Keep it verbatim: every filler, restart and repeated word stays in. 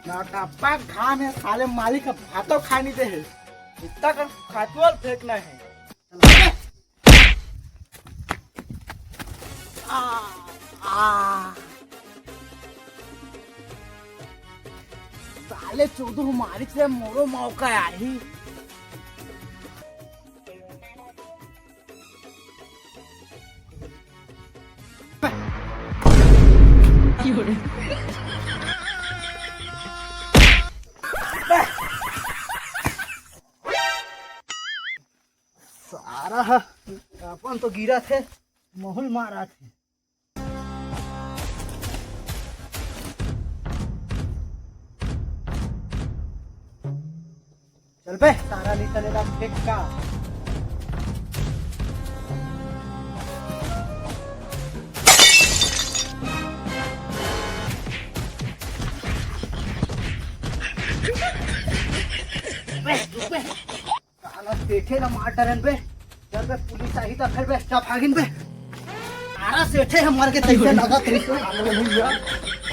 मोटापा घाम हे, साले मालिक ह भातो खाए नहीं दे हे। इतना कर खातुअल फेंकना हे। आ, आ। साले चोदू मालिक से मोरो मौका आही। सारा ह, अपन तो गिरा थे, महूल मारा थे। चल बे, तारा नहीं तने ला फेंक का। बे, रुक बे। साला सेठे ला मार डरन बे। जब बे पुलिस आही त फिर बे, अच्छा भागिन बे। तारा सेठे ह मर के तैसे लगा तैसे।